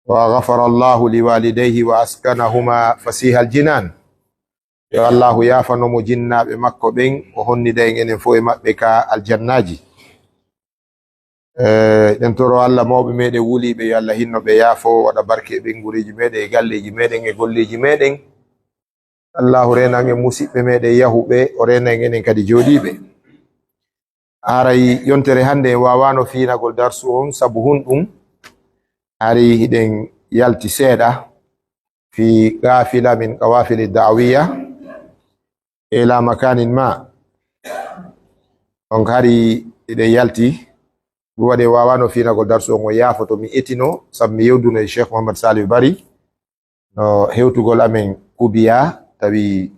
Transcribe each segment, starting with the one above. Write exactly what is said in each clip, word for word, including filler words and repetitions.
وغفر الله لوالديه وأسكنهما فسيح الجنان. Yo Allaahu yaafano mo jinnaaɓe makko ɓen, o honnida en enen fow e maɓɓe ka aljannaaji. Eh, eɗen toro Alla mawɓe meɗen wuliiɓe, yo Alla hinno ɓe, yaafo, waɗa barke e ɓeynguureeji meɗen, e galleeji meɗen, e golleeji meɗen. Allaahu reena en musiɓɓe meɗen yahuɓe, o reena en enen kadi jooɗiiɓe. Haray yontere hannde en waawaano fiinagol darsu on sabu hunɗun. Hari hiɗen yalti seeɗa fi qaafila min qawaafili da'awiyya ila makaanin ma. Donc hari hiɗen yalti, ɗun waɗi en waawaano fiinagol darsu on, on yaafoto mi etino sabu mi yewduno e Cheikh Mouhammad Saliou Barry. No hewtugol amen kubiyaa, tawi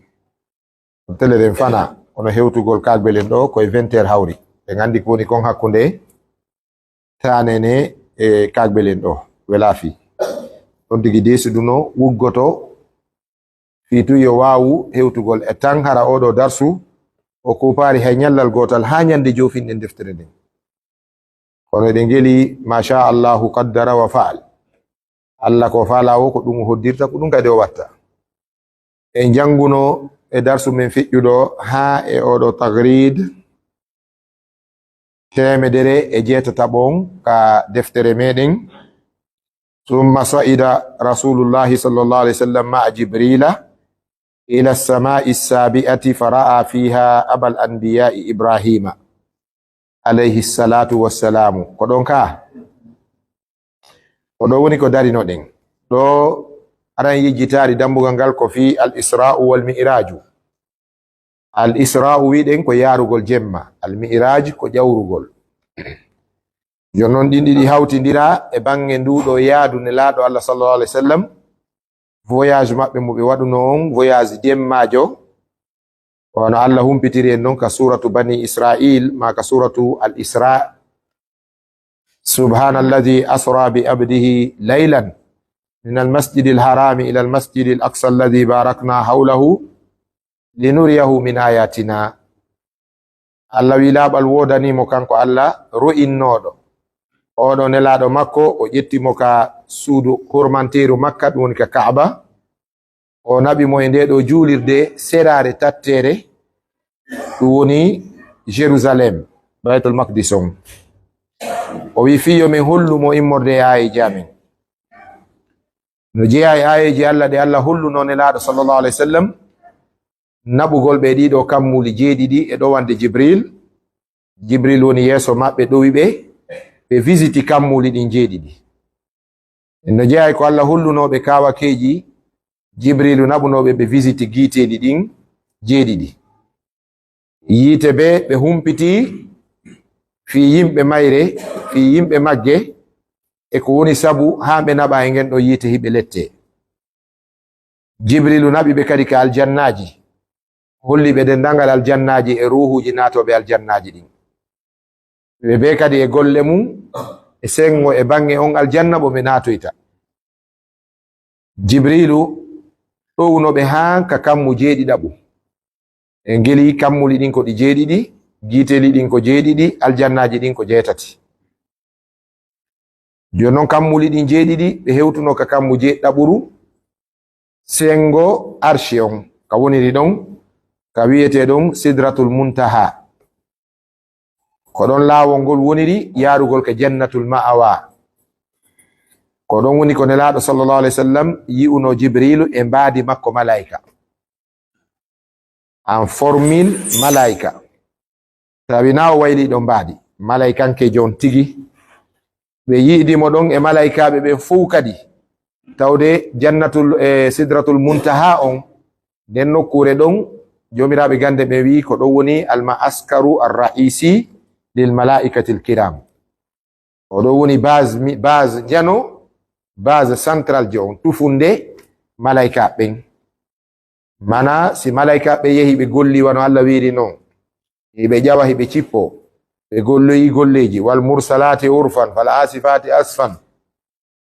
tele ɗen fanaa, kono hewtugol kaagbelen ɗoo ko e vingt heures hawri. En anndi ko woni kon hakkunde Tanene e kaagbelen ɗoo, welaa fii. Ɗon tigi deesuduno wuggoto fii tun yo waawu hewtugol e tan hara oo ɗoo darsu, o kuupaali hay ñallal gootal haa ñande joofinɗen deftere nden. Kono eɗen ngeli, maa shaa Allaahu qaddara wa fa'al. Alla ko faalaa woo, ko ɗun o hoddirta, ko ɗun kadi o watta. En jannguno e darsu men feƴƴuɗo haa e oo ɗoo Taghrid teemedere e jeetataɓo on ka deftere meɗen. ثم صعد رسول الله صلى الله عليه وسلم مع جبريل إلى السماء السابعة فرأى فيها أبا الأنبياء إبراهيم عليه الصلاة والسلام. Ko ɗon ka? Ko ɗoo woni ko darinoɗen. Ɗoo aran yejjitaari dambugal ngal ko fii al Isra'u wal Mi'raju. Al Isra'u wi'uɗen ko yaarugol jemma, al Mi'raj ko ƴawrugol. Jooni non ɗin ɗiɗi hawtindira e baŋŋe nduu ɗoo yaadu Nelaaɗo Alla sallallahu alayhi wa sallam, voyage maɓɓe mo ɓe waɗunoo on, voyage jemmaajo. Wano Alla humpitiri en non ka suuratu Bani Isra'il, maa ka suuratu Al Isra. سبحان الذي أسرى بعبده ليلا من المسجد الحرام إلى المسجد الأقصى الذي باركنا حوله لنريه من آياتنا. Alla wi'i, laaɓal woodanii mo kanko Alla ro'innooɗo oo ɗoo Nelaaɗo makko, o ƴetti mo ka suudu hurmanteeru Makka, ɗun woni ka Ka'aba. O naɓi mo e ndee ɗoo juulirde seraare tatteere, ɗun woni Jerusalem, Baytul Maqdis on. O wi'i, fii yo min hollu mo immorde e aayeeji amen. No jeyaa e aayeeji Alla ɗe Alla hollunoo Nelaaɗo sallallahu alayhi wa sallam, naɓugol ɓe ɗii ɗoo kammuuli jeeɗiɗi e ɗowande Jibril. Jibril woni yeeso maɓɓe, ɗowi ɓe, ɓe visiti kammuuli ɗin jeeɗiɗi. No jeyaa e ko Alla hollunoo ɓe kaawakeeji Jibriilu naɓunoo ɓe, ɓe visiti giiteeli ɗin jeeɗiɗi. Yiite bee ɓe humpiti fii yimɓe mayre, fii yimɓe magge, e ko woni sabu haa ɓe naɓa e ngen ɗon yiite hiɓe lettee. Jibriilu naɓi ɓe kadi ka aljannaaji, holli ɓe denndaangal aljannaaji e ruuhuuji naatooɓe aljannaaji ɗin. Ɓe bee kadi e golle mun, e senngo e baŋŋe on aljanna mo ɓe naatoyta. Jibriilu ɗowno ɓe haa ka kammu jeeɗiɗaɓu. En ngelii kammuuli ɗin ko ɗi jeeɗiɗi, giiteeli ɗin ko jeeɗiɗi, aljannaaji ɗin ko jeetati. Jooni non kammuuli ɗin jeeɗiɗi, ɓe hewtuno ka kammu jeeɗiɗaɓuru, senngo arshi on, ka woniri ɗon, ka wi'etee ɗon Sidratul Muntaha. Ko ɗon laawol ngol woniri yaarugol ka Jannatul Ma'awa. Ko ɗon woni ko Nelaaɗo sallallahu alayhi wa sallam yi'unoo Jibriilu e mbaadi makko malaa'ika. En forme malaa'ika. Tawi naa o waylii ɗon mbaadi. Malaa'ikankee jon tigi. Ɓe yi'idi mo ɗon e malaa'ikaaɓe ɓen fow kadi. Tawde Jannatul, e Sidratul Muntaha on, nden nokkuure ɗon, joomiraaɓe gannde ɓen wi'i ko ɗon woni al ma'askaru ar ra'isi lil malaa'ikatil kiram. O ɗon woni base mi-, base njano, base central je on, tufunde malaa'ikaaɓe ɓen. Mana si malaa'ikaaɓe ɓen yehi ɓe golli wano Alla wi'iri non, hiɓe ƴawa hiɓe cippo, ɓe golloyi golleeji, wal mursalati urfan, fal asifati asfan,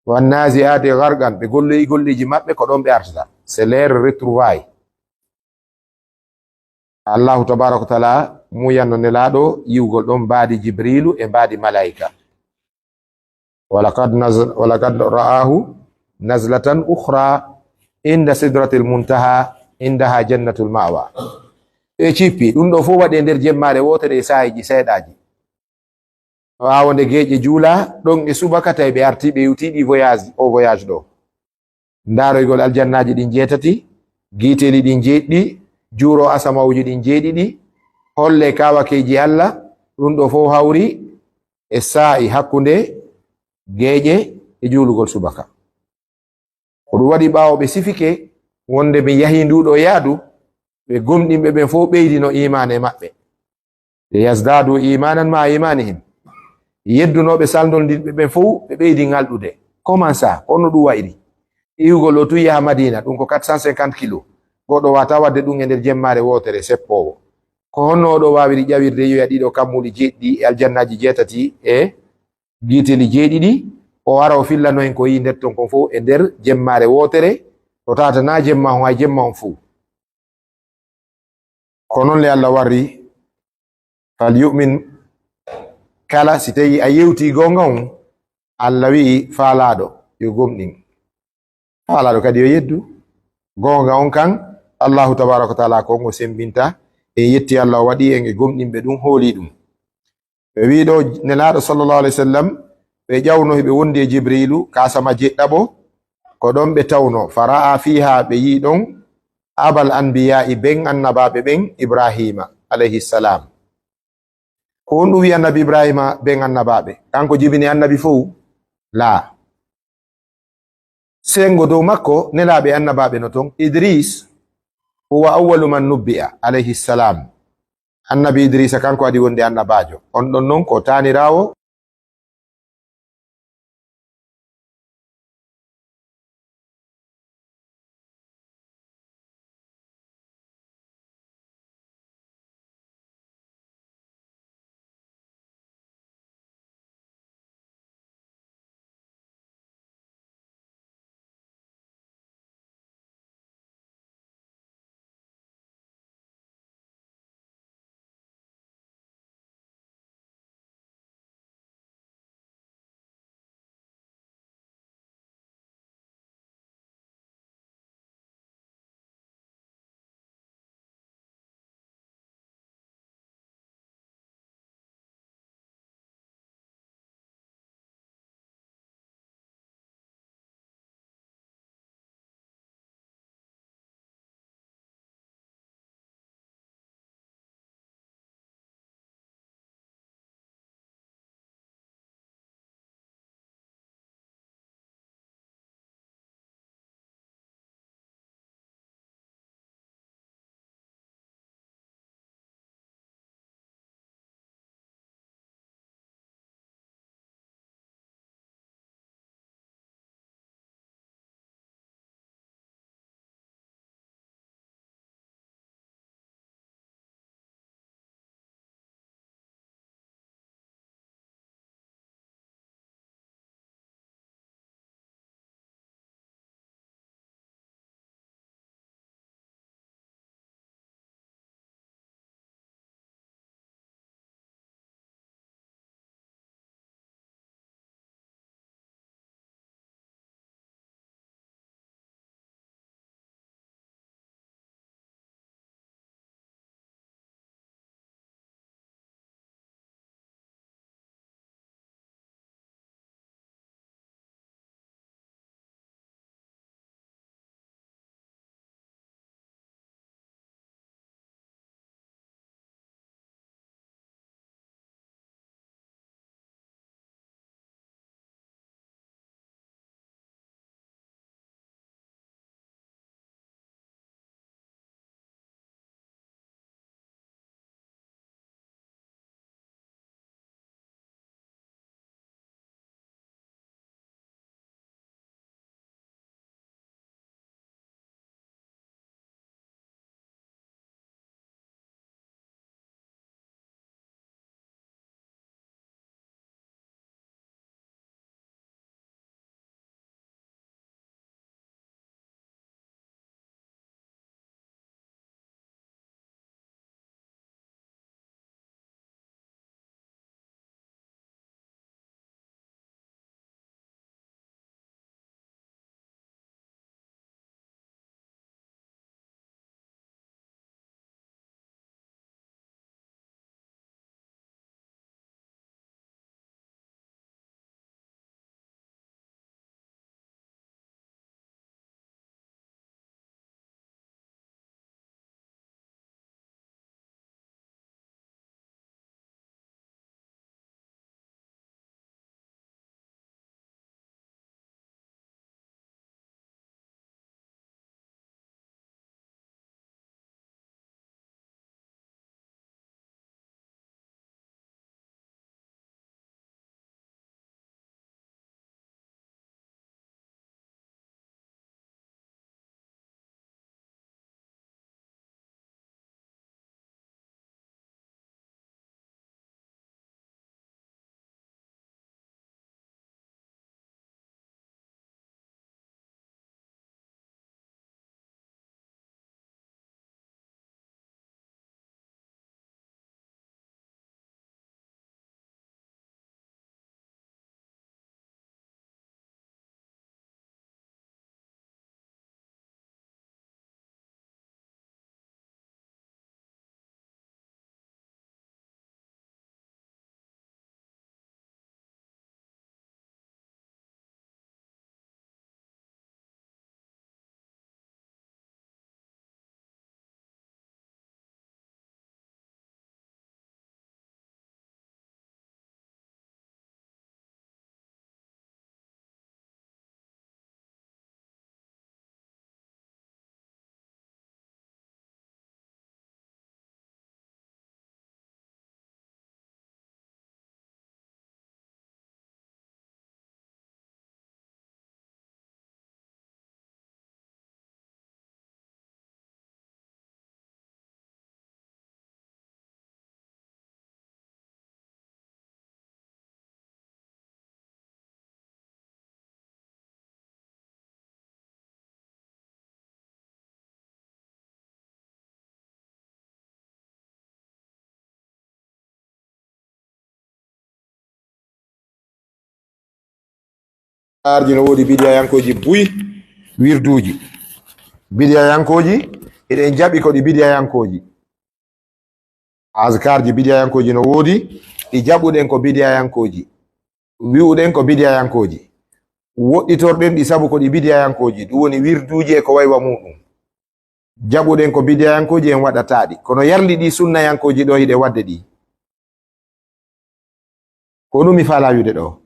wan nazi'ati gharqan, ɓe golloyi golleeji maɓɓe ko ɗon ɓe artata. C'est leur retrouvaille. Allahu tabaaraka wa ta'ala muuyanno Nelaaɗo yi'ugol ɗon mbaadi Jibriilu e mbaadi malaa'ika. Walaqad naz-, walaqad ra'ahu نزلة أخرى عند سدرة المنتهى عندها جنة المأوى. E cippi, ɗun ɗoo fow waɗi e nder jemmaare wootere e saa'iiji seeɗaaji. Ɓaawo nde geeƴe juulaa, ɗon e subaka tawi ɓe artii ɓe iwtii ɗii voyage, oo voyage ɗoo. Ndaaroygol aljannaaji ɗin jeetati, giiteeli ɗin jeeɗiɗi, juuroo asamawuuji ɗin jeeɗiɗi, hollee kaawakeeji Alla, ɗun ɗoo fow hawri e saa'i hakkunde geeƴe e juulugol subaka. Ko ɗun waɗi ɓaawo ɓe sifike wonde mi yahii nduu ɗoo yaadu, ɓe gomɗinɓe ɓen fow ɓeydino iimaan e maɓɓe. ليزدادوا إيمانا مع إيمانهم. Yeddunooɓe salndondirɓe ɓen fow, ɓe ɓeydi ŋalɗude. Comment ça? Ko honno ɗun wa'iri? Iwugol ɗoo tun yaha Madiina, ɗun ko quatre cent cinquante kilos. Goɗɗo waawataa waɗde ɗun e nder jemmaare wootere seppoowo. Ko honno oo ɗoo waawiri ƴawirde yoya ɗii ɗoo kammuuli jeeɗiɗi e aljannaaji jeetati e giiteeli jeeɗiɗi, o ara o fillano en ko yi'i nder ton kon fow e nder jemmaare wootere, o tawata naa jemma on, hay jemma on fow. Ko non le Alla warri, "Fal yu'min," kala si tawii a yewtii goonga on, Alla wi'i faalaaɗo yo gomɗin. Faalaaɗo kadi yo yeddu. Goonga on kan, Allaahu tabaaraka wa ta'aalaa ko on o semmbinta. En yetti Alla o waɗi en e gomɗinɓe ɗun, hoolii ɗun. Ɓe wi'i ɗoo Nelaaɗo sallallahu alayhi wa sallam, ɓe ƴawno hiɓe wondi e Jibriilu, ka sama jeɗɗaɓo, ko ɗon ɓe tawno, fara'a fiiha, ɓe yi'i ɗon, abal anbiyaa'i, ben annabaaɓe ɓen, Ibraahiima alayhi salam. Ko honɗun wi'i annabi Ibraahiima ben annabaaɓe? Kanko jibini annabi fow? Laa. Senngo dow makko, nelaaɓe annabaaɓe no ton. Idris, huwa awwalu man nubbi'a, alayhi salam. Annabi Idrisa, kanko adi wonde annabaajo. On ɗon non ko taaniraawo. Azkarji no woodi bidiyayankooji buy, wirduuji. Bidiyayankooji, hiɗen jaɓi ko ɗi bidiyayankooji. Azkarji bidiyayankooji no woodi, ɗi jaɓuɗen ko bidiyayankooji. Wi'uɗen ko bidiyayankooji. Woɗɗitorɗen ɗi sabu ko ɗi bidiyayankooji. Ɗum woni wirduuji e ko waywa muuɗum. Jaɓuɗen ko bidiyayankooji en waɗataa ɗi. Kono yarli ɗi sunnayankooji ɗo hiɗe waɗde ɗi. Ko ɗum mi faalaa wi'ude ɗo.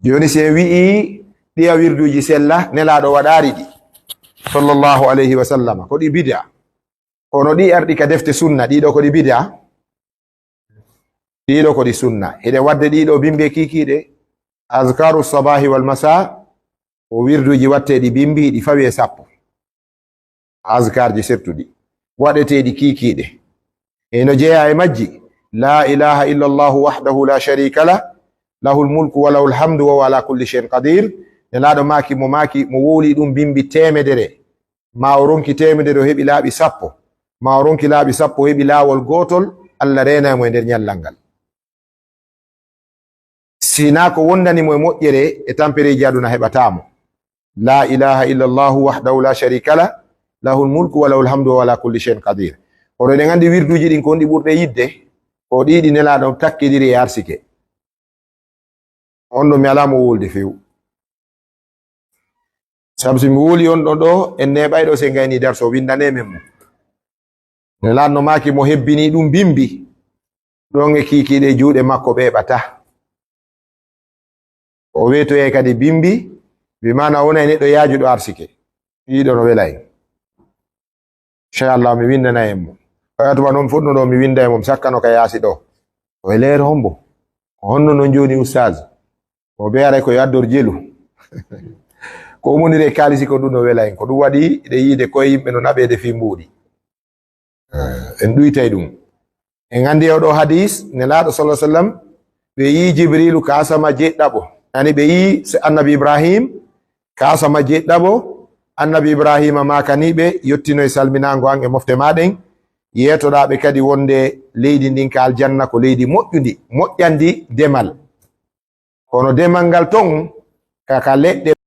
Jooni si en wi'ii ɗiya wirduuji sella, Nelaaɗo waɗaari ɗi, sallallahu alayhi wa sallam, ko ɗi bid'a. Kono ɗi arɗi ka defte sunna, ɗiɗo ko ɗi bid'a? Ɗiɗo ko ɗi sunna. Hiɗe waɗde ɗiɗo bimbi kiikiiɗe, azkaru sabahi wal masa, ko wirduuji watteeɗi bimbi, ɗi fawi e sappo. Azkarji sertuɗi, waɗeteeɗi kiikiiɗe. E no jeyaa e majji, "La ilaha illa Allahu wahdahu la sharika lah, lahul mulku wa lahul hamdu wa huwa ala kulli shay'in qadir." Nelaaɗo maaki, mo maaki, mo wowli ɗum bimbi teemedere, ma o ronki teemedere, o heɓi laaɓi sappo, ma o ronki laaɓi sappo, o heɓi laawol gootol, Allah reenay mo e nder ñallal ngal. Si hinaa ko wondani mo e moƴƴere e tampereeji aduna heɓataa mo. La ilaha illa Allahu wahdahu la sharika lah, lahul mulku wa lahul hamdu wa huwa ala kulli shay'in qadir. Kono eɗen anndi wirduuji ɗin ko honɗi ɓurɗe yiɗde, ko ɗi ɗi Nelaaɗo takkidiri e arsike. On ɗon mi alaa mo wowlude few. Sabu si mi wowlii on ɗon ɗo, en neeɓay ɗo si en gaynii darso, winndane men mo. Nelaaɗo maaki mo hebbinii ɗum bimbi, ɗon e kiikiiɗe juuɗe makko ɓeeɓata. O weetoyay kadi bimbi, bi maana o wonay neɗɗo yaajuɗo arsike. Ɗiɗo no wela en. Inchallah, mi winndana en mo. Oya tuma non fuɗɗuno ɗo, mi winnda e mo, mi sakkano ka yaasi ɗo. O e leer hombo? Ko honno non jooni, ustaz? O be aray ko yo addor jelu. Ko umunire e kaalisi ko ɗum no wela en. Ko ɗum waɗi ɗe yiide koye yimɓe no naɓeede fii mbuuɗi. Eh, en ɗuytay ɗum. En anndi e oɗo hadis, Nelaaɗo sallallahu alaihi wasallam, ɓe yii Jibriilu ka asama jeɗɗaɓo. Ani ɓe yii se Annabi Ibrahim ka asama jeɗɗaɓo. Annabi Ibrahima maakanii ɓe, "Yottinoy salminaango an e mofte maa ɗen. Yeetoɗaa ɓe kadi wonde leydi ndin ka aljanna ko leydi moƴƴundi, moƴƴandi demal. Kono demal ngal ton ka, ka leɗɗe